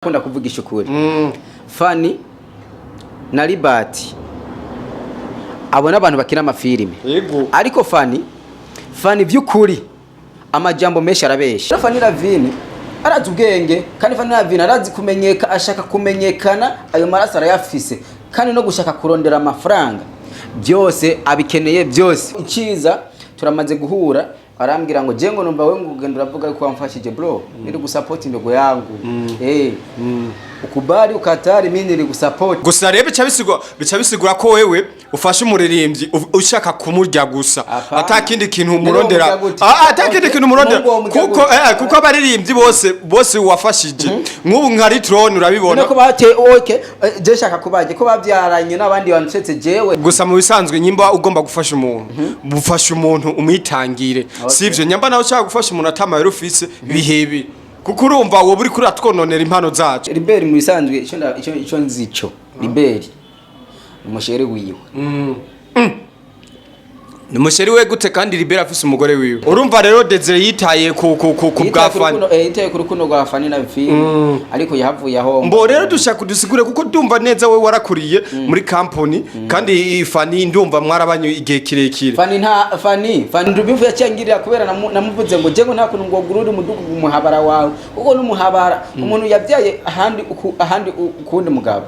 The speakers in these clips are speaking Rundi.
Akunda kuvugisha ukuri. Fani na Libati, abo n'abantu bakina amafilime. Ariko Fani by'ukuri amajambo menshi arabesha. Fani Lavine arazi ubwenge, kandi Fani Lavine arazi kumenyeka, ashaka kumenyekana, ayo maraso arayafise, kandi no gushaka kurondera amafaranga byose abikeneye byose. Iciza, turamaze guhura, arambwira ngo je ngo numva we ngo ugenda uravuga ko wamfashije. Bro, niri gusupport ndogo yangu, ukubali ukatari, mimi niri gusupport. Gusa rero bica bisigura ko wewe ufashe umuririmbyi ushaka kumurya gusa. Apana. Ata kindi kintu None umurondera. womurya gute? Ah, ata kindi kintu umurondera. Mungu womurya Kuko gute? Kuko abaririmbyi bose wafashije, nk'ubu nka Ritron, urabibona. None ko bateye, okay, je shaka kubaje ko bavyaranye n'abandi bantu uretse jewe. Gusa mu bisanzwe, nyimba ugomba gufasha umuntu, bufasha umuntu umwitangire, sivyo? Nyamba nawe ushaka gufasha umuntu atamayero ufise, bihebe, kuko urumva wowe uri kuri atwononera impano zacu. Liberi mu bisanzwe ico nzi cyo, Liberi umuchéri wiwe. Ni umuchéri we gute kandi Liberi afise umugore wiwe? Urumva rero Desire yitaye ku bwa Yitaye ku Fani. Yitaye ku rukundo rwa Fani na Vini, ariko yahavuye aho. Mbo rero dushaka udusigure, kuko ndumva neza we warakuriye muri company, kandi Fani ndumva mwarabanye igihe kirekire. Fani nta Fani ndubivu yacyangirira kubera namuvuze ngo je ngo nta kuntu ngo gurure umudugu umuhabara wawe, kuko n'umuhabara umuntu yabyaye ahandi ahandi ukundi mugabo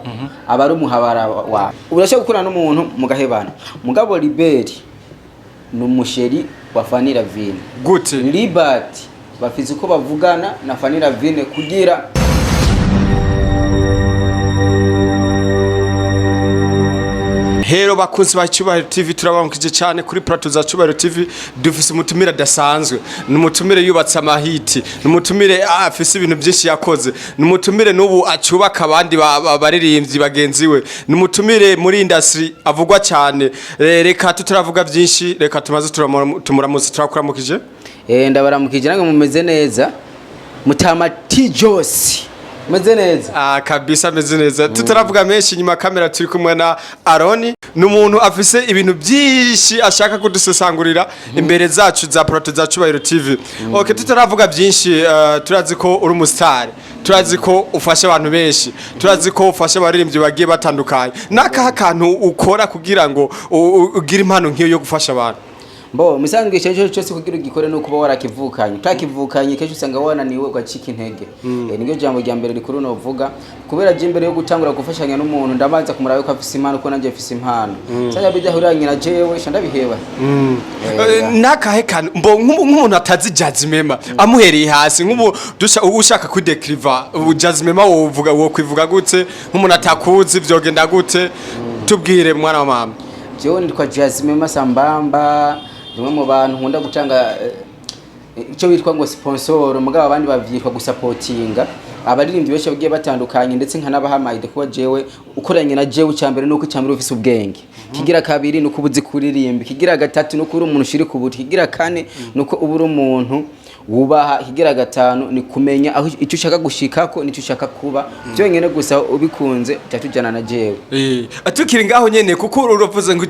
aba ari umuhabara wawe. Urashobora gukorana n'umuntu mugahebana. Mugabo Liberi ni umuchéri wa Fani Lavine. Gute? Libert bafise uko bavugana na Fani Lavine kugira Hero bakunzi ba Cyubahiro TV, turabamukije cyane kuri plateau za Cyubahiro TV. Dufise umutumire adasanzwe, ni umutumire yubatse amahiti, ni umutumire afise ibintu byinshi yakoze, ni umutumire n'ubu acubaka abandi baririmbyi bagenzi we, ni umutumire muri industry avugwa cyane. Reka tutaravuga byinshi, reka tumaze tumuramutse. Turakuramukije. Ndabaramukije nange. Mumeze neza? Mutama T Jos, mumeze neza? Ah, kabisa ameze neza. Tutaravuga menshi, inyuma kamera turi kumwe na Aroni, ni umuntu afise ibintu byinshi ashaka kudusesangurira imbere zacu za plateau za Cyubahiro TV. Okay, tutaravuga byinshi, turazi ko uri umustar, turazi ko ufasha abantu benshi, turazi ko ufasha abaririmbyi bagiye batandukanye. Nakaha kantu ukora kugira ngo ugire impano nk'iyo yo gufasha abantu? Mbo musanzwe icyo cyo cyose kugira ugikore no kuba warakivukanye. Utakivukanye, kenshi usanga wananiwe, ugacika intege. Niryo jambo rya mbere rikuru novuga, kubera je imbere yo gutangura gufashanya n'umuntu ndabanza kumuraba ko afise impano, ko nanjye mfise impano. Sanya bidahuranye na jewe sha ndabiheba. Nakahe kantu mbo nk'umuntu atazi Jazimema, amuhereye hasi, nk'ubu ushaka kudekriva ubu Jazimema, wovuga, wo kwivuga gute? Nk'umuntu atakuzi vyogenda gute? Tubwire, mwana wa mama. Jewe nitwa Jasmine Masambamba, ndimwe mu bantu nkunda gutanga icyo bitwa ngo sponsor, mugabo abandi bavyitwa gusapotinga abaririmbyi benshi bagiye batandukanye, ndetse nkanabaha idée. Kuba jewe ukoranye na jewe, icyambere nuko icyambere ufise ubwenge, kigira kabiri nuko ubuzi kuririmba, kigira gatatu nuko uri umuntu ushiri ku buti, kigira kane nuko uba uri umuntu wubaha, kigira gatanu ni kumenya aho icyo ushaka gushikako nicyo ushaka kuba. Byonyine gusa ubikunze utatujyana na jewe. Tukiri ngaho nyene, kuko uravuze ngo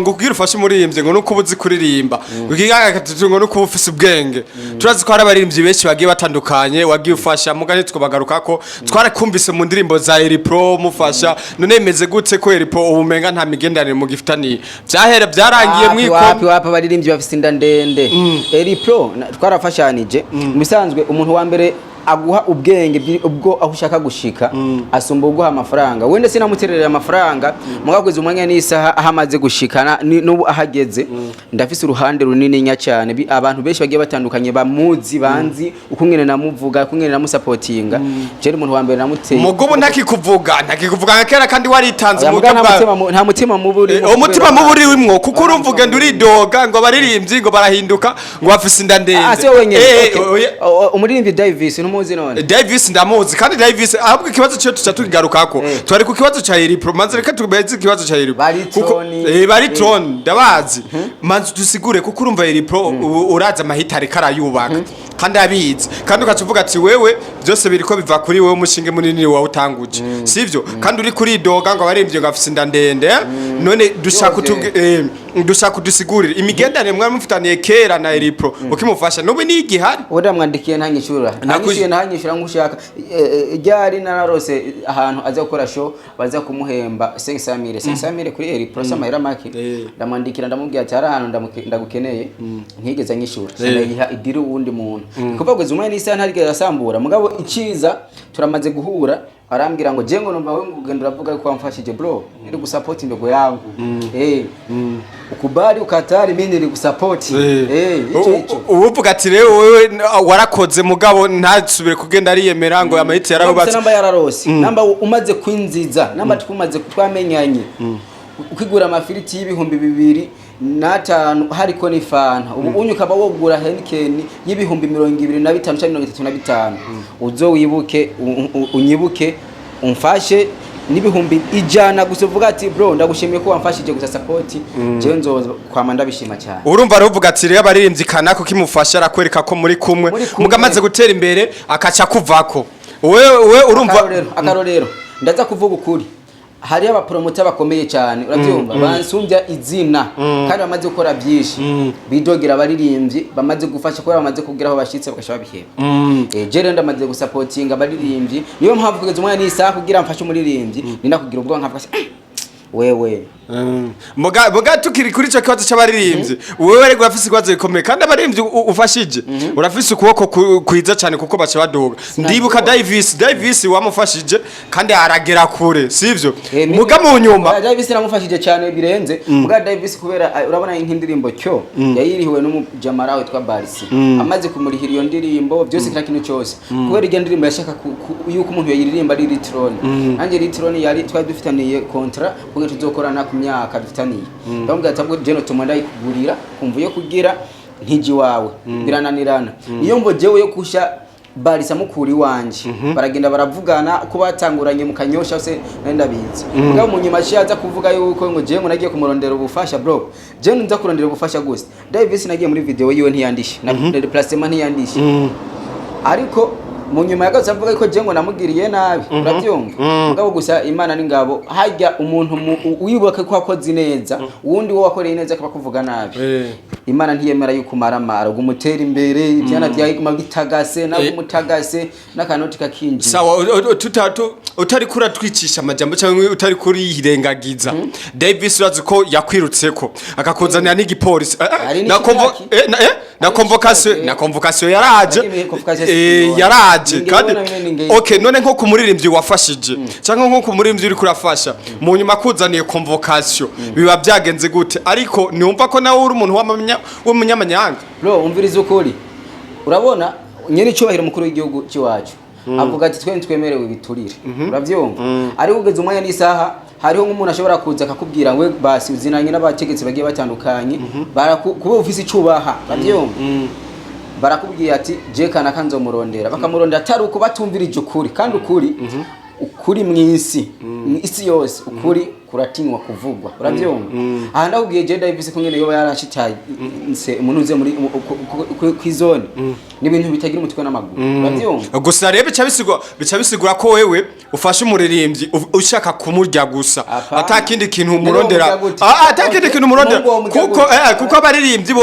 ngo kugira ufashe umuririmbyi ngo nuko ubuzi kuririmba, ngo ikigira gatatu ngo nuko uba ufise ubwenge. Turazi ko hari abaririmbyi benshi bagiye batandukanye wagiye ufasha, muga ntitwobagarukako. Twarakumvise mu ndirimbo za Eri Pro mufasha. None bimeze gute ko Eri Pro ubu umenga nta migenderanire mugifitaniye? Vyahera, byarangiye? Wapi, mwiko wapi, wapi, abaririmbyi bafise inda ndende. Eri Pro twarafashanije. Mu bisanzwe umuntu wa mbere aguha ubwenge ubwo aho ushaka gushika asumba uguha amafaranga. Wenda sinamutererera amafaranga, mugakwiza umwanya n'isaha aho amaze gushikana n'ubu ahageze, ndafise uruhande runini nya cyane. Abantu benshi bagiye batandukanye bamuzi, banzi uko ngene namuvuga, uko ngene namusapotinga. Je umuntu wa mbere namuteye Mugubu ntakikuvuga nka kera, kandi waritanze Oya, mu muga buryo nta bwa nta mutima mubi urimo. Umutima mubi urimwo, kuko urumva ugenda uridoga ngo abaririmbyi ngo barahinduka, ngo bafise inda ndende. Ah, si wowe wenyine. Okay. Oya. Umuririmbyi Davis ntumuzi none? Davis ndamuzi, kandi Davis ahubwo ikibazo cyo tuca tukigarukako. Twari ku kibazo cha Eri Pro. Manze reka tubeze ikibazo cha Eri Pro. Bari Tony. Bari Tony ndabazi. Manze dusigure, kuko urumva Eri Pro uraza amahita ariko arayubaka kandi abizi, kandi ukaca uvuga ati wewe byose biriko biva kuri wewe, umushinge munini wawe utanguje, sivyo? Kandi uri kuridoga ngo abaririmbyi ngo afise inda ndende, eh? None dushaka Yose. Dushaka udusigurire imigenderanire mwari mufitaniye kera na Eri Pro ukimufasha, n'ubu ni igihari? Ubu ndamwandikiye ntanyishura. Nakwishyura. Uciye nahanyishura nk'ushaka. Ryari nararose ahantu aza gukora show, baza kumuhemba 500,000, 500,000 kuri Eri Pro, amahera make. Ndamwandikira, ndamubwira ati hari ahantu ndagukeneye. Ntigeze anyishura, ndayiha idiri uwundi muntu. Kuva kugeza umwanya n'isaha ntarigeze asambura. Mugabo iciza, turamaze guhura, arambwira ngo je ngo numva wewe ngo ugenda uravuga ko wamfashije. Bro, niri gusupport ndogo yangu, ukubali ukatari, mimi niri gusupport. Ico ico. Uvuga ati rero wewe warakoze, mugabo ntasubire kugenda ariyemera ngo amayiti. yarahubatse. Namba yararose, namba umaze kwinziza, namba twumaze twamenyanye, ukigura amafiriti y'2500 hariko n'ifanta, ubu unyu ukaba wogura Heineken y'25,000 cyangwa 35,000, uzo wibuke unyibuke, umfashe n'100,000 gusa, uvuga ati bro, ndagushimiye ko wamfashije gusa support, jewe nzoza kwama ndabishima cyane. Urumva aravuga ati rero abaririmbyi kanaka ukimufasha arakwereka ko muri kumwe, Muri kumwe. muga amaze gutera imbere akaca kuvako. Wewe urumva Akarorero, ndaza kuvuga ukuri, hariho abapromota bakomeye cyane, urabyumva, bansumbya izina kandi bamaze gukora byinshi, bidogera abaririmbyi bamaze gufasha kubera bamaze kugira aho bashyitse bagasha babiheba. Je rero ndamaze gusapotinga abaririmbyi, niyo mpamvu kugeza umwanya n'isaha kugira mfashe umuririmbyi nina kugira ubwoba nkavuga ati, wewe. Muga tukiri kuri ico kibazo c'abaririmbyi, wewe rego urafise ikibazo gikomeye, kandi abaririmbyi ufashije urafise ukuboko kwiza cyane, kuko baca baduga. Ndibuka Davis wamufashije kandi aragera kure, sivyo? Muga mu nyuma Davis namufashije cyane birenze. Muga Davis kubera urabona nk'indirimbo cyo yayirihiwe n'umujamara witwa Barisi, amaze kumurihira iyo ndirimbo byose, kira kintu cyose, kubera iyo ndirimbo yashaka yuko umuntu yayiririmba ari Litron. Nanjye Litron yari twari dufitaniye contrat kumwe tuzokorana ku myaka dufitaniye. Ndamubwira ati ahubwo je notuma ndayikugurira kumva yo kugira ntiji wawe birananirana. Niyo mvo jewe yo kusha Barisa mukuri iwanje, baragenda baravugana ko batanguranye mu Kanyosha se, nari ndabizi. Mugabo mu nyuma aciye aza kuvuga yuko ngo jewe ngo nagiye kumurondera ubufasha. Bro, jewe nza kurondera ubufasha gusa? Davis nagiye muri video yiwe ntiyandishe na déplacement ntiyandishe, ariko mu nyuma yagarutse avuga ko jewe ngo namugiriye nabi, urabyumva? Mugabo gusa Imana n'ingabo, hajya umuntu wibuka ko wakoze neza, uwundi wo wakoreye neza akaba kuvuga nabi. Imana ntiyemera yuko umaramara ngo umutera imbere, ivyana vyawe guma bitagase nawe umutagase n'akanoti kakinjira. Sawa, utari kuratwicisha amajambo cyangwa utari kurirengagiza, Davis urazi ko yakwirutseko akakuzanira n'igipolisi. Hari na n'ikiraki. na convocation, n'ikiraki. na convocation yaraje. Hari convocation. Yaraje. Ninge kandi ubona bimwe ninge. Okay, none nko kumuririmbyi wafashije cyangwa nko kumuririmbyi uri kurafasha, mu nyuma akuzaniye convocation, biba byagenze gute? Ariko niwumva ko nawe uri umuntu w'umunyamanyanga. Bro, umviriza ukuri. Urabona nyene icyubahiro mukuru w'igihugu cy'iwacu avuga ati twe ntitwemerewe ibiturire, urabyumva? Ariko ugeze umwanya n'isaha, hariho nk'umuntu ashobora kuza akakubwira ngo basi uzinanye n'abategetsi bagiye batandukanye, kuba ufise icubaha, urabyumva, barakubwiye ati je kanaka nzomurondera, bakamurondera atari uko batumvirije ukuri. Kandi ukuri mw'isi, mw'isi yose ukuri kuratinywa kuvugwa, urabyumva? Aha ndakubwiye je Davis ko ngene yoba yarashitaye nse umuntu uze muri kw'izone ni ibintu bitagira umutwe n'amaguru, urabyumva? Gusa rero bica bisigura ko wewe ufashe umuririmbyi ushaka kumurya gusa. Apana. Ata kindi kintu None umurondera. womurya gute? Ata kindi kintu umurondera. Mungu womurya Kuko gute? Kuko abaririmbyi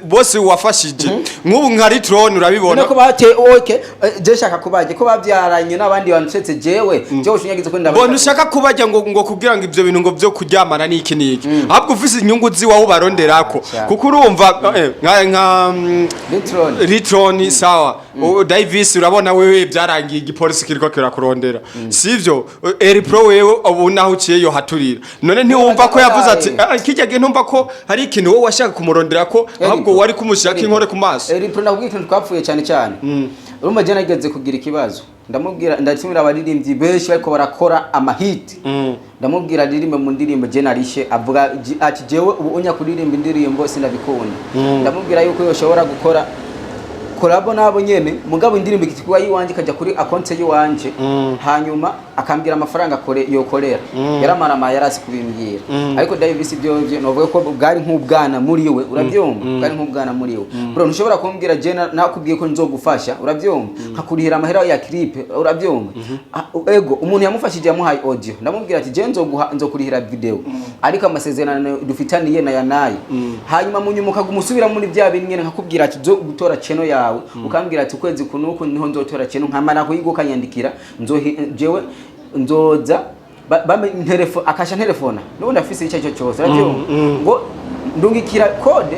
bose wafashije, nk'ubu nka Ritron, urabibona. None ko bate okay, je shaka kubaje ko bavyaranye n'abandi bantu uretse jewe ushinyagize ko ndabona. Mbona ushaka kubajya ngo kugira ngo ivyo bintu ngo byo kuryamana n'iki n'iki, ahubwo ufise inyungu ziwawe ubaronderako. Cyane. Kuko urumva nka Ritron. Ritron, sawa. Davis urabona wewe byarangiye igipolisi kiriko kirakurondera, sivyo? Eri Pro wewe ubu naho uciye yo haturira. None ntiwumva ko yavuze ati kijya gihe ntumva ko hari ikintu wowe washaka kumurondera ko, ahubwo wari kumushaka inkore ku maso? Eri Pro, nakubwiye ikintu twapfuye cyane cyane. Urumva je nageze kugira ikibazo, ndamubwira, ndatumira abaririmbyi benshi bariko barakora amahiti, ndamubwira aririmbe mu ndirimbo je narishe, avuga ati jewe ubu unya kuririmba indirimbo sindabikunda. Ndamubwira yuko yoshobora gukora collabo nabo nyene, mugabo indirimbo ikitwa yiwanje ikajya kuri akonte yiwanje, hanyuma akambwira amafaranga akore yokorera. Yaramarama yarasi kubimbwira. Ariko Davis ibyo byo novuga ko bwari nk'ubwana muri we, urabyumva? Bwari nk'ubwana muri we. Bro, ntushobora kumbwira je nakubwiye ko nzogufasha, urabyumva, nkakurihira amahera ya clip, urabyumva? Ego umuntu yamufashije, yamuhaye audio, ndamubwira ati je nzoguha, nzokurihira video, ariko amasezerano dufitaniye na yanaye. Hanyuma mu nyuma ukaguma usubira muri bya bindi nyene, nkakubwira ati zo gutora channel yawe. yawe, ukambwira ati ukwezi kunuku niho nzotora kintu, nkamara kuyiga ukanyandikira, nzohi jewe nzoza akasha ntelefona nubundi afise icyo cyo cyose, urabyumva, ngo ndungikira code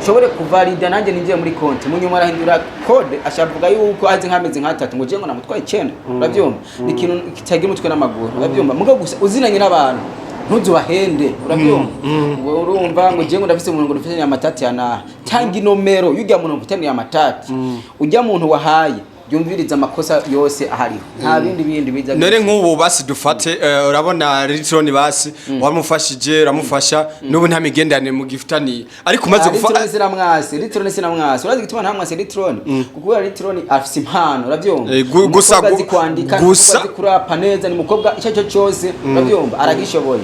nshobore kuvalida nanjye ninjiye muri konti. Mu nyuma arahindura code, ashavuga yuko azi nk'amezi nk'atatu ngo jewe ngo namutwaye 9, urabyumva. Ni ikintu kitagira umutwe n'amaguru, urabyumva. Mugabo gusa uzinanye n'abantu ntuzubahende, urabyumva, ngo urumva ngo jewe ngo ndafise umuntu ngo dufitanye amatati ya naha, tanga inomero y'urya muntu mufitaniye amatati, ujya muntu wahaye yumviriza amakosa yose ahariho, nta bindi bindi biza. None nk'ubu basi dufate, urabona Ritron, basi wamufashije, uramufasha, n'ubu nta migenderanire mugifitaniye, ariko umaze Ritron gufa sinamwase, Ritron sinamwase. Urazi gituma ntamwase Ritron? Kuko Ritron afise impano, urabyumva. Gusa Umukobwa azi kwandika, gusa azi kurapa neza, ni umukobwa icyo cyo cyose, urabyumva, aragishoboye.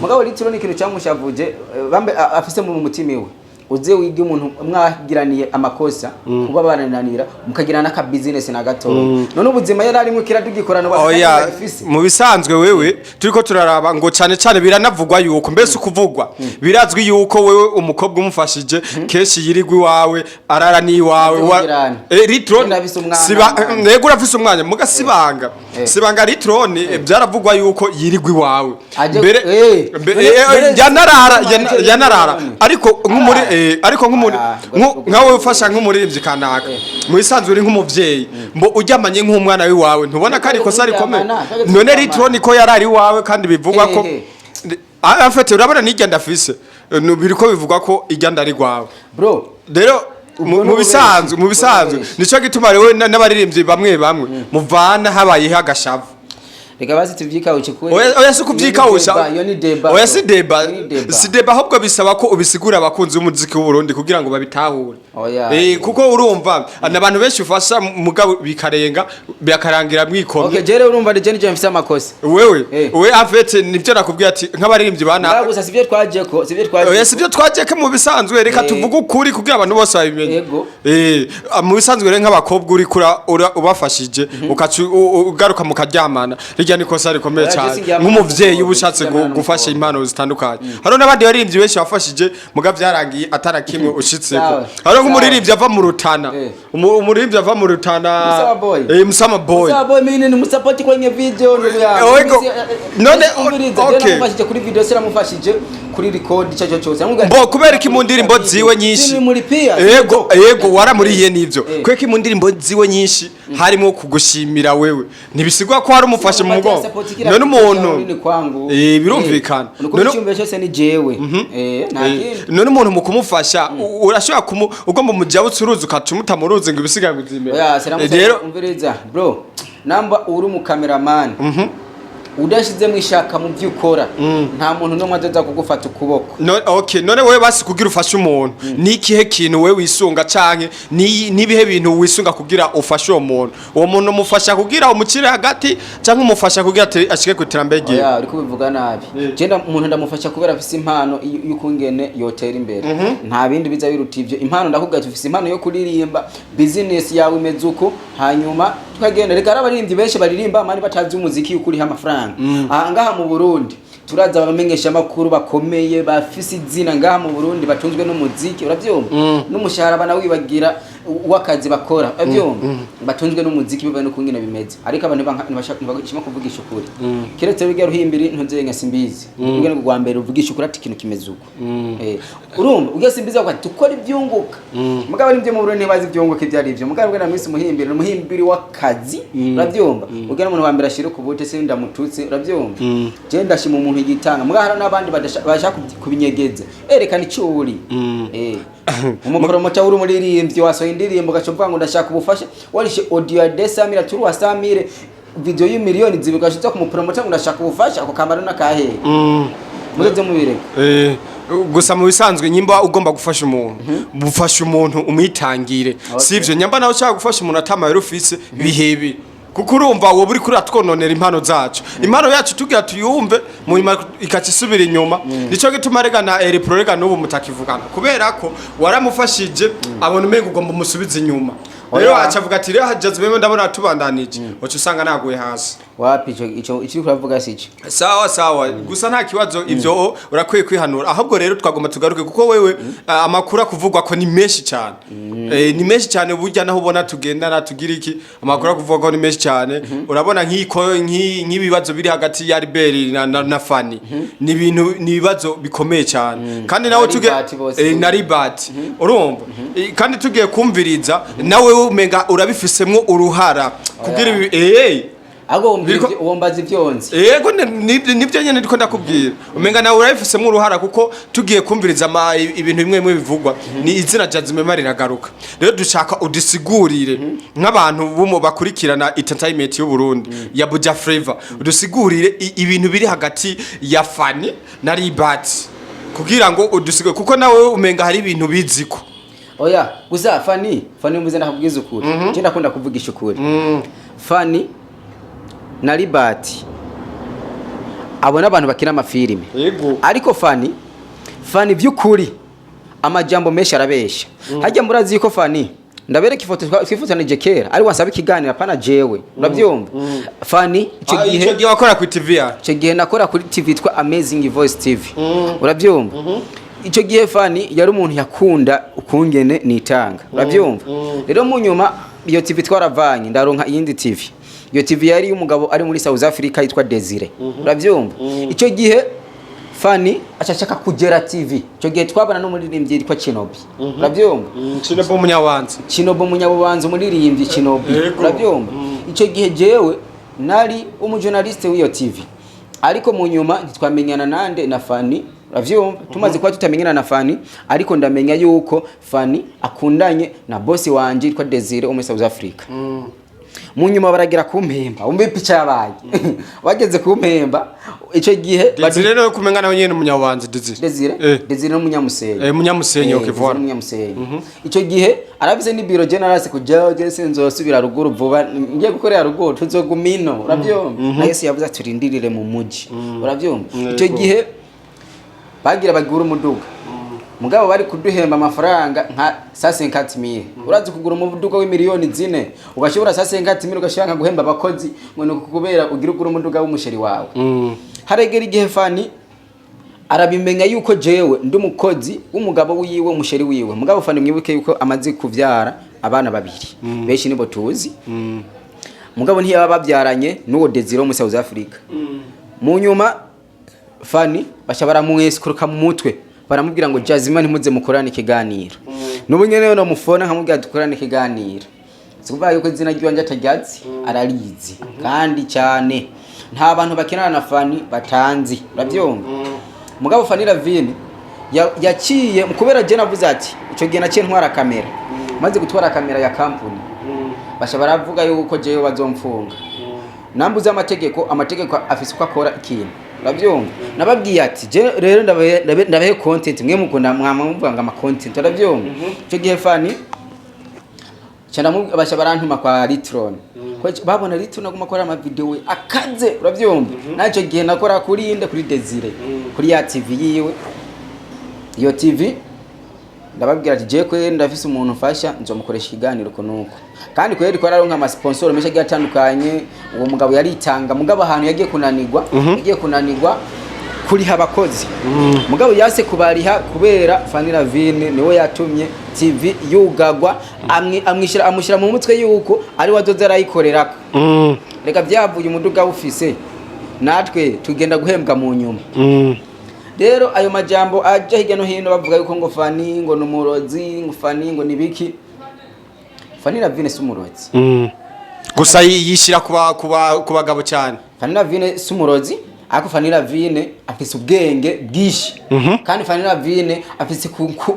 Mugabo Ritron ikintu cyamushavuje, bambe afise mu mutima iwe, uze wige umuntu mwagiraniye amakosa, kuba barananira mukagira n'aka business na gatoya, none ubuzima yari arimo kiradugikorana. Oya, mu bisanzwe wewe turiko turaraba ngo cyane cyane biranavugwa yuko, mbese ukuvugwa birazwi yuko wewe umukobwa umufashije kenshi yirirwa iwawe, arara n'iwawe. Nzogirana. Ritron Ndafise umwana, siba mwana. Yego, urafise umwanya, muga sibanga sibanga Ritron, byaravugwa yuko yirirwa iwawe mbere yanarara yanarara, ariko nk'umuri ariko nk'umuri Ah, nkawe ufasha nk'umuririmbyi kanaka, mu bisanzwe uri nk'umuvyeyi, mbo uryamanye nk'umwana w'iwawe, ntubona ko ari ikosa rikomeye? Kuryamana, None Ritron ko yarari iwawe kandi bivugwa ko en fait urabona n'irya ndafise, biriko bivugwa ko irya ndari rwawe. Bro, Rero ubwo mu ni bisanzwe mu ububeshi. bisanzwe Ubwo ni nico gituma rero n'abaririmbyi bamwe bamwe muvana habayeho agashavu. Reka basi tuvyikawuce kwe. Oya, si kuvyikawusha. Iyo ni débat. Oya, si débat. Iyo ni débat. Si débat, ahubwo bisaba ko ubisigura abakunzi b'umuziki w'u Burundi kugira ngo babitahure. Oya. Kuko urumva abantu benshi ufasha, mugabo bikarenga bikarangira mwikomye. Okay, jere urumva je nije mfise amakosa. Wewe we en fait nivyo nakubwiye ati nk'abaririmbyi bana Ngaho gusa sivyo twajeko, sivyo twajeko. Oya, sivyo twajeko. Mu bisanzwe reka tuvuge ukuri kugira abantu bose babimenye. Yego. Mu bisanzwe rero nk'abakobwa uri kura ubafashije, ukaca ugaruka mukaryamana, rirya ni kosa rikomeye Oya, cyane. je sindyamana Nk'umuvyeyi uba n'umukobwa, ushatse sindyamana gufasha n'umukobwa. impano zitandukanye, hariho n'abandi baririmbyi benshi bafashije muga vyarangiye atara kimwe ushitseko. Sawa. Hariho nk'umuririmbyi ava mu Rutana, umuririmbyi ava mu Rutana. Musama Boy. Musama Boy. Musama Boy mimi ni musapoti kwenye video, ndugu yangu. Oego. None, okay. Namufashije kuri video, siramufashije kuri record icyo cyo cyose. Namubwira Bo kubera iki mu ndirimbo ziwe nyinshi Sinimulipia. Ego, ego, waramuriye nivyo. Eh. Kubera ko mu ndirimbo ziwe nyinshi harimo kugushimira wewe, ntibisigwa ko hari umufashe mu mugongo? None umuntu ni kwangu. Birumvikana. None icyumviro cyose ni jewe. Nta kindi. None umuntu mu kumufasha urashobora kumu ugomba umujabutse uruzi ukaca umuta mu ruzi ngo ibisigaye bizimere. Oya, siramusa. Rero umviriza bro, namba uri umu cameraman udashizemo ishaka mu byo ukora, nta muntu n'umwe azoza kugufata ukuboko. No, okay, none wewe basi kugira ufashe umuntu, ni ikihe kintu wewe wisunga, canke ni nibihe bintu wisunga kugira ufashe uwo muntu? Uwo muntu umufasha kugira umukire hagati, canke umufasha kugira ashike ku iterambere ryiwe? Oya, uri kubivuga nabi. Je umuntu ndamufasha kubera afise impano y'ukungene yotera imbere, nta bindi biza biruta ivyo. Impano, ndakubwira ati ufise impano yo kuririmba, business yawe imeze uko, hanyuma tukagenda. Reka hari abaririmbyi benshi baririmba mani batazi umuziki ukuriho amafaranga. Aha ngaha mu Burundi turaza abamenyesha amakuru bakomeye bafise izina ngaha mu Burundi batunzwe n'umuziki, uravyumva, n'umushahara banawibagira w'akazi bakora, uravyumva, batunzwe n'umuziki bivaye n'ukungene bimeze. Ariko abantu ntibashima kuvugisha ukuri, kiretse bijya ruhimbiri ntuzenga simbizi ingene rwa mbere uvugisha ukuri ati ikintu kimeze uko. Urumva ujya simbizi avuga ati dukora ibyunguka, mugabo nibyo mu Burundi ntibazi ibyunguka ibyo ari byo. Mugabo bwana Miss Muhimbiri ni umuhimbiri w'akazi, urabyumva, ujya n'umuntu wa mbere ashira ku bute sindamututse, urabyumva. Je ndashima umuntu yitanga, mugabo hari n'abandi bashaka kubinyegeza. Erekana icyo uri. Umupromota uri umuririmbyi wasohoye indirimbo, ugaca uvuga ngo ndashaka ubufasha, warishe audio ya 200 000, turu wa 100 000, video y'imiliyoni 2, ugaca uza kumupromota ngo ndashaka ubufasha. Ako kamaro n'akahehe? Mugeze mubireka. Gusa mu bisanzwe nyimba ugomba gufasha umuntu, bufasha umuntu umwitangire. Sivyo? Nyamba nawe ushaka gufasha umuntu atamayero ufise, bihebe, kuko urumva wowe uri kuri atwononera impano zacu, impano yacu tugira tuyumve mu nyuma ikaca isubira inyuma. Nico gituma rega na Eripro rega n'ubu mutakivugana, kubera ko waramufashije abona umenga ugomba umusubize inyuma. Rero Oya. aca avuga ati rero hajaze bemwe ndabona tubandanije, uca usanga naguye hasi. Wapi, ico uriko uravuga sico. Sawa sawa, gusa nta kibazo, ivyo urakwiye kwihanura. Ahubwo rero twagomba tugaruke kuko wewe amakuru akuvugwa ko ni menshi cyane. Ni menshi cyane burya, naho ubona tugendana tugira iki, amakuru akuvugwa ko ni menshi cyane. Urabona nk'iko nk'ibibazo biri hagati ya Albert na Fanny, ni ibintu, ni ibibazo bikomeye cyane. Kandi nawe Na tuge Libert bose. Na Libert, urumva. Kandi tugiye kumviriza nawe umenga urabifisemwo uruhara kugira ibi Ahubwo wombwira wombaza ivyo nzi. Yego, nibyo nyene ndiko ndakubwira. Umenga nawe urabifisemo uruhara kuko tugiye kumviriza ibintu bimwe bimwe bivugwa, ni izina Jazmema riragaruka. Rero dushaka udusigurire nk'abantu bumo bakurikirana entertainment y'u Burundi ya Buja Flavor, udusigurire ibintu biri hagati ya Fanny na Libert kugira ngo udusigure, kuko nawe umenga hari ibintu biziko. Oya, gusa Fanny mbuze ndakubwiza ukuri. Je ndakunda kuvugisha ukuri. Fanny na Libert, abo n'abantu bakina amafilime. Ariko Fanny by'ukuri amajambo menshi arabesha. Hajya murazi yuko Fanny, ndabereka ifoto twifotanije kera, ari wasaba ikiganiro, apana jewe, urabyumva? Fanny ico gihe Ico gihe wakora ku TV ya Icyo gihe nakora kuri TV yitwa Amazing Voice TV, urabyumva? Icyo gihe Fanny yari umuntu yakunda ukungene nitanga, urabyumva? Rero mu nyuma iyo TV twaravanye, ndaronka iyindi TV. Iyo TV yari y'umugabo ari muri South Africa yitwa Desire, urabyumva? Icyo gihe Fanny ashaka kugera TV. Icyo gihe twabana n'umuririmbyi yitwa Chinobi, urabyumva? Chinobi umunyawanza. Chinobi umunyabubanza, umuririmbyi Chinobi. Urabyumva? Icyo gihe jewe nari umujournaliste w'iyo TV, ariko mu nyuma ntitwamenyana nande, na Fanny, uravyumva? Tumaze kuba tutamenyana na Fanny, ariko ndamenya yuko Fanny akundanye na boss wanje yitwa Desire wo muri South Africa. Mu nyuma baragira kumpemba, umva ipica yabaye, bageze kumpemba icyo gihe Desire no kumenga nawe nyene umunyawanza Desire. Desire. Desire n'umunyamusenyi. Munyamusenyi, okay, Desire voilà. n'umunyamusenyi. Icyo gihe arabize ni biro general kujyayo, je sinzosubira ruguru vuba, ngiye gukorera ruguru, tuzoguma ino, urabyumva? Na Yesu yavuze ati turindirire mu muji, urabyumva? Icyo gihe bagira bagura umuduga, mugabo bari kuduhemba amafaranga nka 150 mille. Urazi kugura umuduga w'imiliyoni 4 ugashobora 150 mille ugashaka guhemba abakozi ngo ni ukubera ugira ugura umuduga w'umusheri wawe? Haregera igihe Fanny arabimenya yuko jewe ndi umukozi w'umugabo wiwe, umusheri wiwe. Mugabo Fanny, mwibuke yuko amaze kuvyara abana babiri, benshi nibo tuzi, mugabo ntiyaba babyaranye n'uwo Desire wo muri South Africa. Mu nyuma Fanny basha baramwesikuruka mu mutwe, baramubwira ngo Jazima ntimuze mukorane ikiganiro. N'ubu nyene no mufona nkamubwira dukorane ikiganiro. Sikuvuga yuko izina ry'iwanje ataryazi, ararizi kandi cyane. Nta bantu bakinana na Fanny batanzi, urabyumva? Mugabo Fanny Lavine yaciye kubera je navuze ati ico gihe naciye ntwara kamera. Maze gutwara kamera ya kampuni, basha baravuga yuko jewe bazomfunga. Nambuze amategeko, amategeko afise uko akora ikintu, urabyumva? Nababwiye ati je rero ndabahe content, mwe mukunda mwama muvuga ngo ama content, urabyumva? Ico gihe Fanny basha barantuma kwa Litron. Ko babona Litron aguma akora ama video akaze, urabyumva? Naco gihe nakora kuri inde, kuri Desire, kuri ya TV yiwe. Iyo TV ndababwira ati je kweri ndafise umuntu mfasha, nzomukoresha ikiganiro uko nuko. Kandi kweri ko araronka ama sponsor menshi agiye atandukanye. Uwo mugabo yaritanga, mugabo ahantu yagiye kunanirwa, yagiye kunanirwa kuriha abakozi. Mugabo yase kubariha kubera Fanny Lavine niwe yatumye TV yugagwa, amwishyira, amushyira mu mutwe yuko ari we azoza arayikorerako. Reka byavuye umuduga wufise, natwe tugenda guhembwa mu nyuma. Rero ayo majambo aja hirya no hino bavuga yuko ngo Fanny ngo ni umurozi, ngo Fanny ngo ni biki, Fanny Lavine si umurozi. Gusa yishyira ku bagabo cyane. Fanny Lavine si umurozi, ariko Fanny Lavine afise ubwenge bwinshi. Kandi Fanny Lavine afise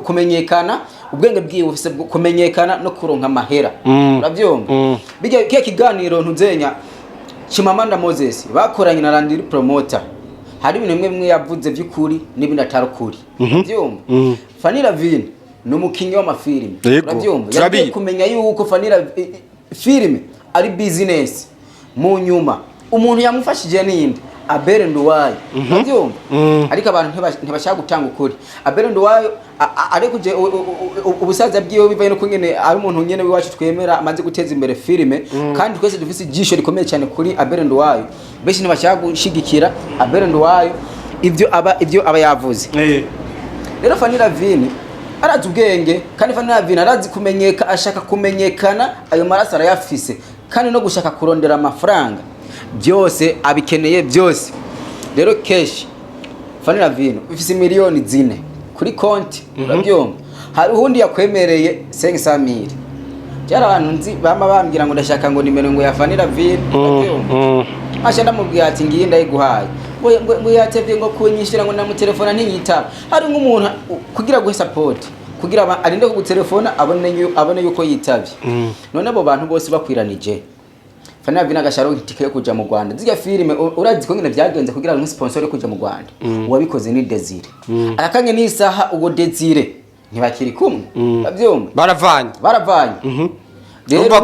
kumenyekana, ubwenge bwiwe bufise kumenyekana no kuronka amahera, uravyumva? Bijya kiya kiganiro ntuzenya Chimamanda Moses bakoranye na Landry Promoter, hari ibintu bimwe bimwe yavuze by'ukuri n'ibindi atari ukuri, uravyumva? Fanny Lavine ni umukinyi w'amafilime, uravyumva? Turabizi. Yagiye kumenya yuko Fanny filime ari business. Mu nyuma umuntu yamufashije ninde? Abel Nduwayo, urabyumva? Ariko abantu ntibashaka gutanga ukuri. Abel Nduwayo ariko je ubusaza bwiwe bivaye no kungene ari umuntu nyene w'iwacu twemera, amaze guteza imbere filime, kandi twese dufise ijisho rikomeye cyane kuri Abel Nduwayo. Benshi ntibashaka gushigikira Abel Nduwayo ibyo aba yavuze. Rero Fanny Lavine arazi ubwenge, kandi Fanny Lavine arazi kumenyeka, ashaka kumenyekana, ayo maraso arayafise, kandi no gushaka kurondera amafaranga byose abikeneye byose. Rero keshi Fanny Lavine ufise miliyoni 4 kuri konti, urabyumva? Hari uwundi yakwemereye 500 mille. Byari abantu nzi bama bambwira ngo ndashaka ngo nimero ngo ya Fanny Lavine, urabyumva? Asha ndamubwira ati ngiye ndayiguhaye, ngo yatevye ngo kunyishira, ngo ndamutelefona ntiyitaba. Hari nk'umuntu kugira guhe support, kugira arinde kugutelefona, abone yuko yitavye. None abo bantu bose bakwiranije, Fanny Lavine agasharo itike yo kuja mu Rwanda, zirya filime urazi ko ngene vyagenze kugira ngo sponsor yo kuja mu Rwanda, uwabikoze ni Desire. Akakanye n'isaha uwo Desire ntibakiri kumwe, bavyumva? Baravanye. Baravanye. Rero Urumva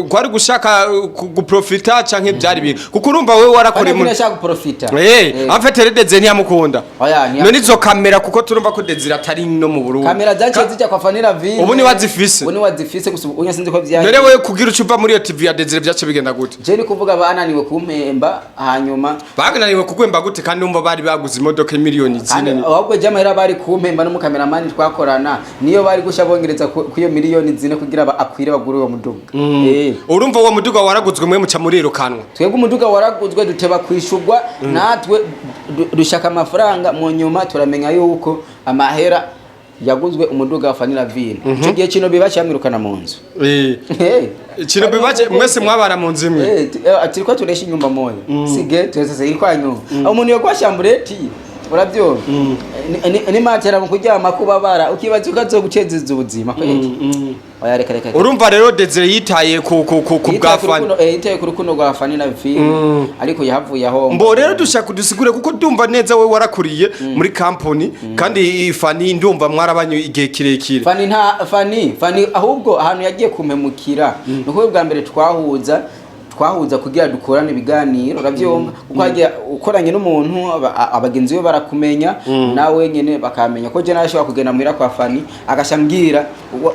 kwari gushaka guprofita canke byari ibintu, kuko urumva wewe warakora Fanny muri Lavine ashaka guprofita. En fait rero Desire ntiyamukunda. Oya. None izo kamera, kuko turumva ko Desire atari no mu Burundi. Kamera zaciye zijya kwa Fanny Lavine. Ubu niwe azifise. Ubu niwe azifise, gusa ubu sinzi ko vyaje. None wewe kugira uca uva muri iyo TV ya Desire vyace bigenda gute? Je ni kuvuga bananiwe kumpemba, hanyuma Bagananiwe kugwemba gute kandi umva bari baguze imodoka miliyoni kandi 4? Ahubwo je amahera bari kumpemba n'umukameramani twakorana niyo bari gusha bongereza ku iyo miliyoni 4 kugira akwire bagure uwo muduga. Urumva uwo muduga waraguzwe, mwe muca murirukanwa. Twebwe umuduga waraguzwe, duteba kwishurwa, natwe dushaka amafaranga. Mu nyuma turamenya yuko amahera yaguzwe umuduga wa Fanny Lavine, ico gihe kino bibace yamwirukana mu nzu. Ikintu bibaje, mwese mwabara mu nzu imwe? Turiko turesha inyumba moya, sige twese ilikuwa nyumba. Umuntu yokuwa chambrette, urabyumva? Ni matera mu kuryama kubabara, ukibaza ukazogucezeza ubuzima kweli. Oya, reka reka reka. Urumva rero Desire yitaye ku bwa Yitaye ku Fanny. Yitaye ku rukundo rwa Fanny Lavine, ariko yahavuye aho. Mbo rero dushaka dusigure, kuko ndumva neza we warakuriye muri company, kandi Fanny ndumva mwarabanye igihe kirekire. Fanny nta Fanny ahubwo ahantu yagiye kumpemukira ni ukuvuga bwa mbere twahuza kugira dukorane ibiganiro, urabyumva? Kuko hagiye ukoranye n'umuntu abagenzi be barakumenya, nawe nyene bakamenya ko je nashobora kugenda muhira kwa Fanny, agasha mbwira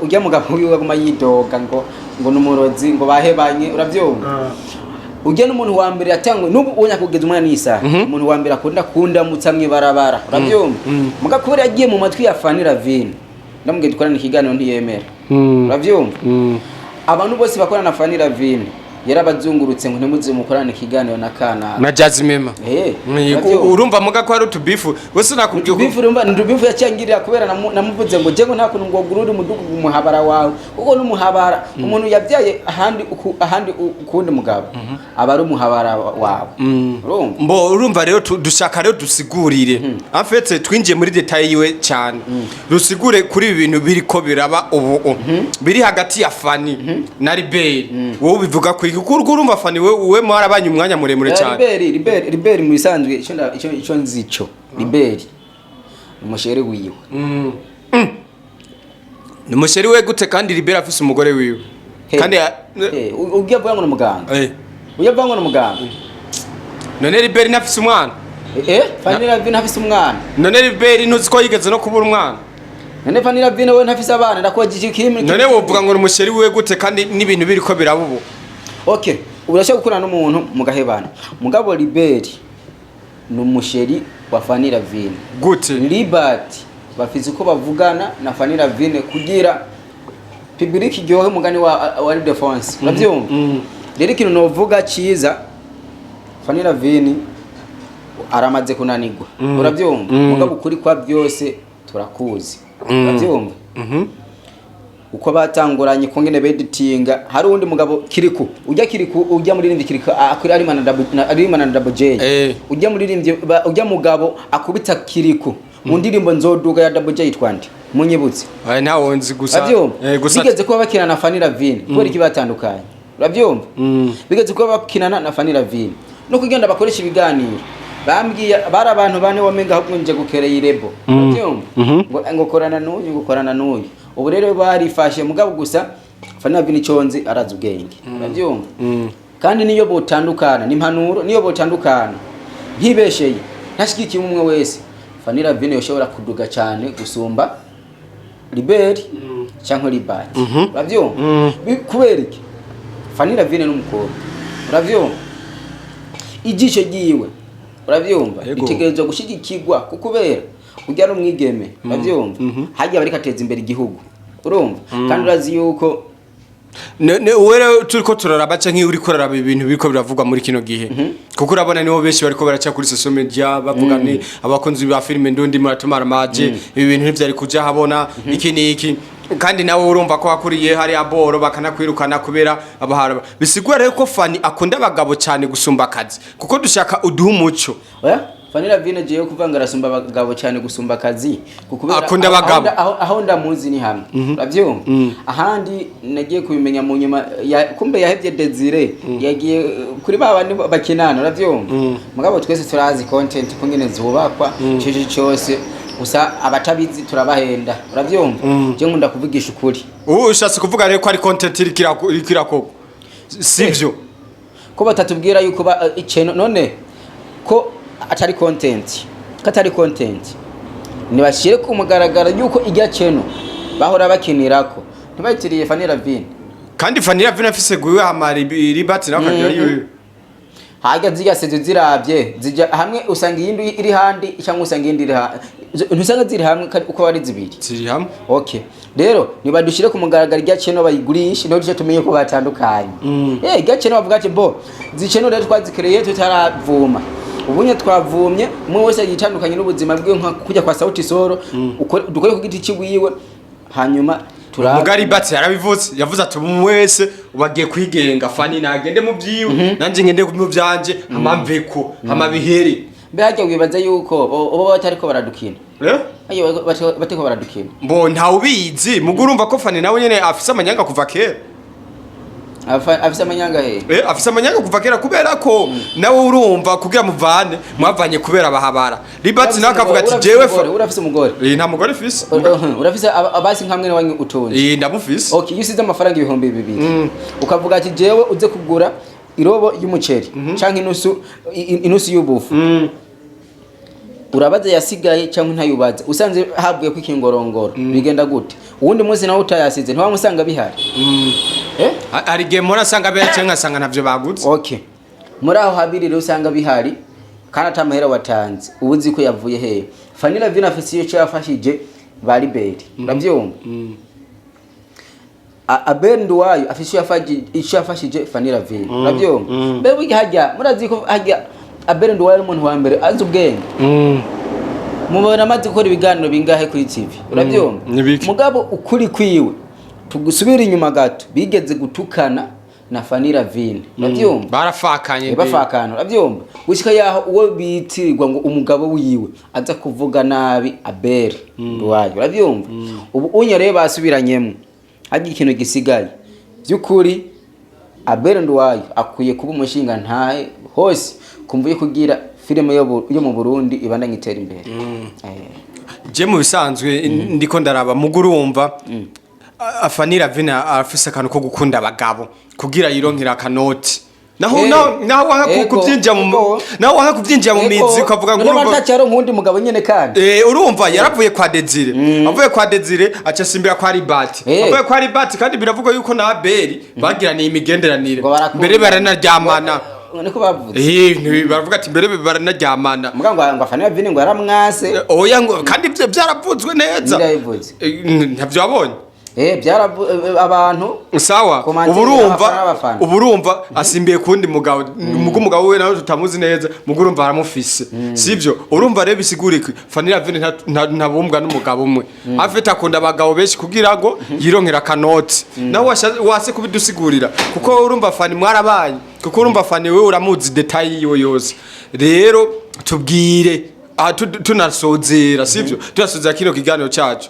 ujya mugabo wiwe aguma yidoga ngo numurozi, ngo bahebanye, urabyumva? Ujya n'umuntu wa mbere yatangwe n'ubu unya kugeza umwana n'isaha, umuntu wa mbere akunda kundamutsa mw'ibarabara, urabyumva? Muga kubera yagiye mu matwi ya Fanny Lavine, ndamubwiye dukorane ikiganiro ntiyemera, urabyumva? Abantu bose bakorana na Fanny Lavine yarabazungurutse ngo ntimuze mukorane ikiganiro na kanaka. Na Jazmema. Urabyumva? Urumva muga ko ari utubifu wese nakubwiye ko Utubifu, urumva ni utubifu yacyangirira kubera namuvuze ngo jengo nta kuntu ngo gurure umudugu umuhabara wawe, kuko n'umuhabara umuntu yabyaye ahandi ahandi ukundi mugabo aba ari umuhabara wawe, urumva? Mbo urumva rero dushaka rero dusigurire, en fait twinjiye muri détail yiwe cyane, dusigure kuri ibi bintu biriko biraba ubu biri hagati ya Fanny na Liberi. Wowe ubivuga ku iki? Kuko urumva Fanny we mwarabanye umwanya muremure cyane. Liberi mu bisanzwe icyo nzi cyo Liberi ni umuchéri wiwe. Ni umuchéri we gute kandi Liberi afise umugore wiwe? Kandi Ugiye avuga ngo ni umuganga. Ugiye avuga ngo ni umuganga. None Liberi ntafise umwana? Fanny Lavine ntafise umwana? None Liberi ntuzi ko yigeze no kubura umwana? None Fanny Lavine we ntafise abana? Ndakubajije ikirimi. None wovuga ngo ni umuchéri wiwe gute kandi n'ibintu biriko biraba ubu? Okay, urashobora gukorana n'umuntu mugahebana, mugabo Liberi ni umuchéri wa Fanny Lavine. Gute? Libert bafise uko bavugana na Fanny Lavine kugira public iryohe, umugani wa Defense, urabyumva? Rero ikintu novuga ciza, Fanny Lavine aramaze kunanirwa, urabyumva? Mugabo ukuri kwa byose turakuzi, urabyumva? Uko batanguranye kongene beditinga, hari uwundi mugabo Kiriku, ujya Kiriku, ujya muririmbyi Kiriku akuri ari na Double J. Ujya muririmbyi ujya mugabo akubita Kiriku mu ndirimbo Nzoduga ya Double J yitwa nde? Munyibutse. Aya ntawo nzi gusa. Urabyumva? Gusa Bigeze kuba bakina na Fanny Lavine, kubera iki batandukanye? Urabyumva? Bigeze kuba bakinana na Fanny Lavine no kugenda bakoresha ibiganiro, bambwiye bari abantu bane wamenga ahubwo nje gukereye irebo, urabyumva? Ngo korana n'uyu, ngo korana n'uyu. Ubu rero barifashe, mugabo gusa Fanny Lavine iconzi arazi ubwenge, urabyumva? Kandi niyo botandukana ni impanuro, niyo botandukana Ntibesheye, ntashyigikiye umwe wese, Fanny Lavine yoshobora kuduga cyane gusumba Liberi cyangwa Libati, uravyumva? Kubera iki? Fanny Lavine n'umukobwa, uravyumva? Ijisho ryiwe, uravyumva, ritegerezwa gushigikirwa, kubera urya ari umwigeme, uravyumva? Harya bariko ateza imbere igihugu, urumva? Kandi urazi yuko Wewe rero turiko turaraba canke uriko uraraba ibintu biriko biravugwa muri kino gihe, kuko urabona nibo benshi bariko baraca kuri social media bavuga ni abakunzi ba filime ndundi muratumara maje, ibi bintu ntivyari kuja habona, iki n'iki. Kandi nawe urumva ko wakuriye hari aboro bakanakwirukana kubera abahara. Bisigura rero ko Fani akunda abagabo cyane gusumba akazi, kuko dushaka uduha umuco. Oya, Fanny Lavine jewe kuvuga ngo arasumba abagabo cyane gusumba akazi, kubera Akunda abagabo. Aho ndamuzi ni hamwe, uravyumva? Ahandi nagiye kubimenya mu nyuma ya, kumbe yahevye Desire, yagiye kuri ba bandi bakinana, uravyumva? Mugabo twese turazi content ko ngene zubakwa, cece cyose gusa abatabizi turabahenda, uravyumva? Je nkunda kuvugisha ukuri. Ubu ushatse kuvuga rero ko ari content iriko irakorwa, sivyo? Ko batatubwira yuko iceno none ko atari content, ko atari content, nibashire ku mugaragaro yuko ijya ceno bahora bakinirako ntibayitiriye Fanny Lavine. Kandi Fanny Lavine afise gwiwe, hamara Libati nawe akagira yiwe. Harya zirya sezo ziravye zija hamwe, usanga iyindi iri handi cyangwa usanga iyindi iri handi, ntusanga ziri hamwe kandi uko ari zibiri? Ziri hamwe. Okay, rero nibadushire ku mugaragaro irya ceno bayigurishe, niho duce tumenye ko batandukanye. Irya ceno bavuga ati bo ziceno rero twazikereye tutaravuma, ubunye twavumye, umwe wese yitandukanye n'ubuzima bwiwe, nka kujya kwa Sauti Solo, dukore ku giti ciwiwe, hanyuma turabe. Mugari Batsi yarabivuze, yavuze ati umwe wese ubagiye kwigenga, Fani nagende mu byiwe, nanje ngende mu byanje, hama mveko hama bihere. Mbe harya wibaza yuko bo batariko baradukina? Eh? Harya batariko baradukina? Mbo ntawubizi, mugo urumva ko Fani nawe nyene afise amanyanga kuva kera. Afise amanyanga he? Afise amanyanga kuva kera, kubera ko nawe urumva kugira muvane mwavanye kubera abahabara. Libati nawe akavuga ati Urafise jewe umugore, urafise umugore? Nta mugore fise. Urafise abasi nka mwene wanyu utunze? Ndamufise. Okay, iyo usize amafaranga 2000 ukavuga ati jewe uze kugura irobo y'umuceri canke inusu inusu y'ubufu, urabaza yasigaye cyangwa ntayubaza? Usanze havuye ko ikingorongoro, bigenda gute? Uwundi munsi nawe utayasize, ntiwamusanga bihari? Eh? Hari igihe mpora asanga benshi, nkasanga ntavyo baguze. Okay, muri aho habiri rero usanga bihari kandi atamahera watanze, ubu uzi ko yavuye hehe? Fanny Lavine afise iyo yafashije ba Liberi, uravyumva? Abel Nduwayo afise ico yafashije Fanny Lavine, uravyumva? Mbe burya harya murazi ko harya Abel Nduwayo ari umuntu wa mbere azi ubwenge? Mubona amaze gukora ibiganiro bingahe kuri TV, uravyumva? Ni biki? Mugabo ukuri kwiwe, tugusubira inyuma gato, bigeze gutukana na Fanny Lavine, uravyumva? Barafakanye. Bafakana, uravyumva? Gushika yaho uwo bitirirwa ngo umugabo wiwe aza kuvuga nabi Abel Nduwayo, uravyumva? Ubu unye rero basubiranyemwo, harya ikintu gisigaye by'ukuri, Abel Nduwayo akwiye kuba umushinga ntahe hose kumva yo kugira filime yo mu Burundi ibandanye itera imbere. Je mu bisanzwe ndiko ndaraba, mugo urumva Fanny Lavine afise akantu ko gukunda abagabo kugira yironkera akanoti, naho naho wanka kuvyinjira mu naho wanka kuvyinjira mu mizi, ukavuga ngo none urumva batacyaro nkundi mugabo nyene kandi. Urumva yaravuye kwa Desire, avuye kwa Desire aca asimbira kwa Ribati. Avuye kwa Ribati, kandi biravugwa yuko na Abeli bagiraniye imigenderanire. Ngo barakundana. Mbere baranaryamana. Niko bavuze. Baravuga ati mbere baranaryamana. Muga ngo Fanny Lavine ngo yaramwase. Oya, ngo kandi ivyo byaravuzwe neza. Nirabivuze. Ntavyo wabonye? Byaravu abantu Sawa. Commentaire Ubu urumva y'abafana n'abafana. Ubu urumva asimbiye kundi mugabo, mugo umugabo we nawe tutamuzi neza, mugo urumva aramufise, sivyo? Urumva rero bisigura iki? Fanny Lavine ntabumbwa n'umugabo umwe, afite akunda abagabo benshi kugira ngo yironkera akanoti. Nawe wase kubidusigurira, kuko urumva Fani mwarabaye, kuko urumva Fani wewe uramuzi détail yiwe yose. Rero tubwire aha, tunasozera, sivyo? Tunasozera kino kiganiro cacu,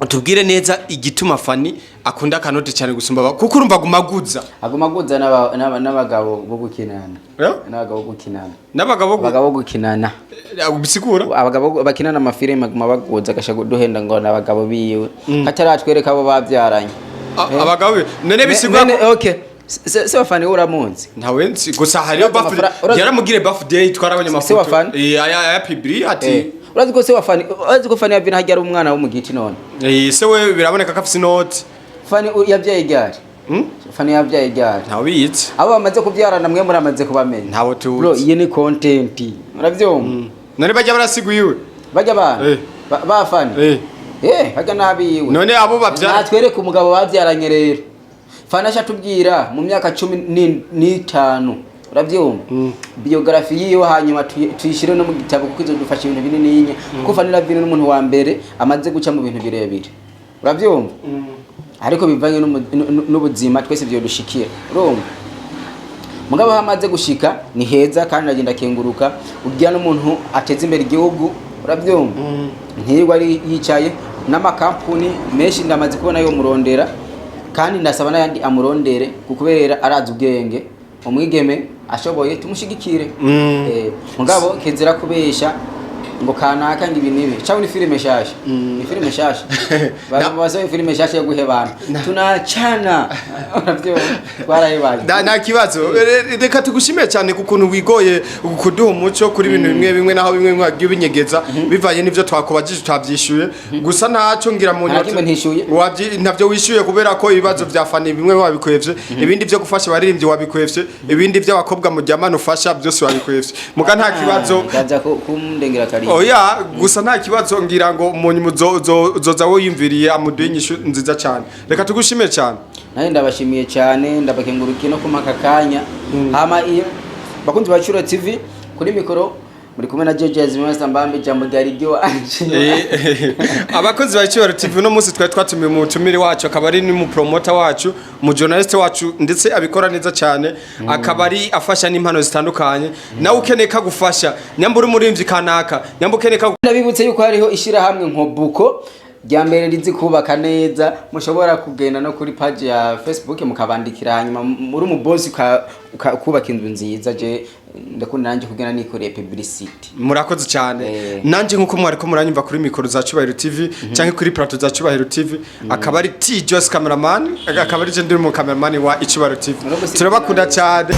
tubwire neza igituma Fani akunda akanoti cyane gusumba kuko urumva agumaguza. Aguma aguza n'abagabo bo gukinana. Eh? N'abagabo bo gukinana. N'abagabo Abagabo bo gukinana. Bisigura. Abagabo bakinana amafilime aguma baguza, agasha kuduhenda ngo n'abagabo biwe, kataratwereka abo bavyaranye. Abagabo none bisigura None, okay. Se wa Fani uramunzi? Ntawe nzi, gusa hariyo Urazi birthday. Yaramugire birthday, twarabonye Se wa amafoto. Fani? Aya publi ati Urazi ko se wa Fani, urazi ko Fani Lavine hajya ari umwana wo mu giti none? Se we biraboneka ko afise inoti. Fani yabyaye ryari? Fani yabyaye ryari? Ntawe bizi. Abo bamaze kubyarana mwe muramaze kubamenya? Ntawe tuzi. Bro, iyi ni content, uravyumva? None bajya barasiguye iwe? Bajya abana ba Fani. Bajya nabi iwe. None abo babyara Natwereke umugabo babyaranye rero. Fani aca atubwira mu myaka 15, urabyumva, biographie yiwe, hanyuma tuyishyire no mu gitabo, kuko izodufasha ibintu binininya, kuko Fani Lavine n'umuntu wa mbere amaze guca mu bintu birebire, urabyumva, ariko bivanye n'ubuzima twese vyodushikira, urumva. Mugabo aho amaze gushika ni heza, kandi aragenda akenguruka ugira n'umuntu ateza imbere igihugu, urabyumva, ntirirwa ari yicaye. N'amakampuni menshi ndamaze kubona yo murondera, kandi ndasaba n'ayandi amurondere, kubera arazi ubwenge. Umwigeme ashoboye tumushigikire. Mugabo kezera kubesha ngo kanaka ngo ibi nibi, cyangwa ni filime shasha, ni filime shasha. Basohoye filime shasha yo guhebana, tunachana, urabyumva, twarahebanye. Nta kibazo. Reka tugushimiye cyane ku kuntu wigoye kuduha umuco kuri ibintu bimwe bimwe, naho bimwe bimwe wagiye ubinyegeza bivanye n'ivyo twakubajije utavyishuye. Gusa ntacyo ngira mu Nta kimwe ntishuye. Ntavyo wishyuye, kubera ko ibibazo vya Fani bimwe wabikwevye, ibindi vyo gufasha abaririmbyi wabikwevye, ibindi vy'abakobwa muryamana ufasha byose wabikwevye. Muga nta kibazo. Kaza kumndengera kari. Oya, gusa nta kibazo, ngira ngo umuntu uzoza wiyumviriye amuduhe inyishu nziza cyane. Reka tugushimiye cyane. Nanjye ndabashimiye cyane, ndabakengurukiye no kumaka kanya. Hama iyo bakunzi ba Curo TV, kuri mikoro muri kumwe na JJ Azimasa Mbambe, jambo ryari ryo wanje. Abakozi ba Icyubahiro TV, uno munsi twari twatumiye umutumire wacu, akaba ari n'umupromota wacu, umujournaliste wacu, ndetse abikora neza cyane, akaba ari afasha n'impano zitandukanye. Nawe ukeneye kagufasha, nyamba uri umuririmvyi kanaka, nyamba ukeneye ka Ndabibutse yuko hariho ishirahamwe Nkobuko rya mbere rizi kubaka neza. Mushobora kugenda no kuri page ya Facebook mukabandikira, hanyuma muri umubosi kubaka inzu nziza. Je ndakunda nanjye kugenda nikoreye publicity. Murakoze cyane. Nanje nkuko mwariko muranyumva kuri mikoro za Cyubahiro TV cyangwa kuri plateau za Cyubahiro TV, akaba ari T Jos cameraman, akaba ari je ndi mu cameraman wa Icyubahiro TV. Murakoze. Turabakunda cyane.